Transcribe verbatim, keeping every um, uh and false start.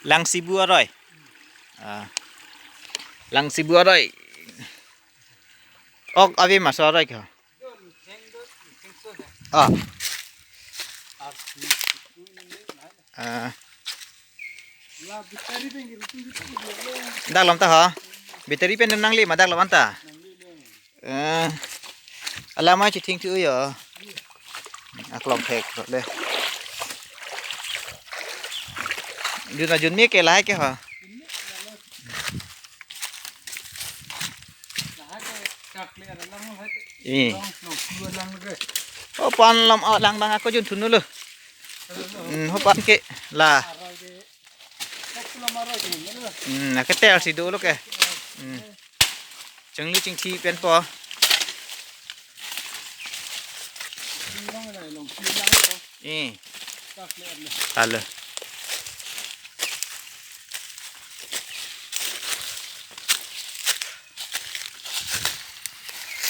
Langsibu aroi. Ah. Langsibu aroi. Ok, ave ma laso aroi ke. Ah. Ah. Dak lam ta ha. Battery pen nangle ma dak lam anta. Eh. Alamai chithing thu yo. Aklong thek le. Jun ajun me ke lahai ke ha. Eh. Hopan lam, oh, lang bang ako jun thuno lo. Hmm, hopan ke la. Hmm, na ke tel si dolo ke. Hmm. Chingli chingthi pen po. Eh. Halo.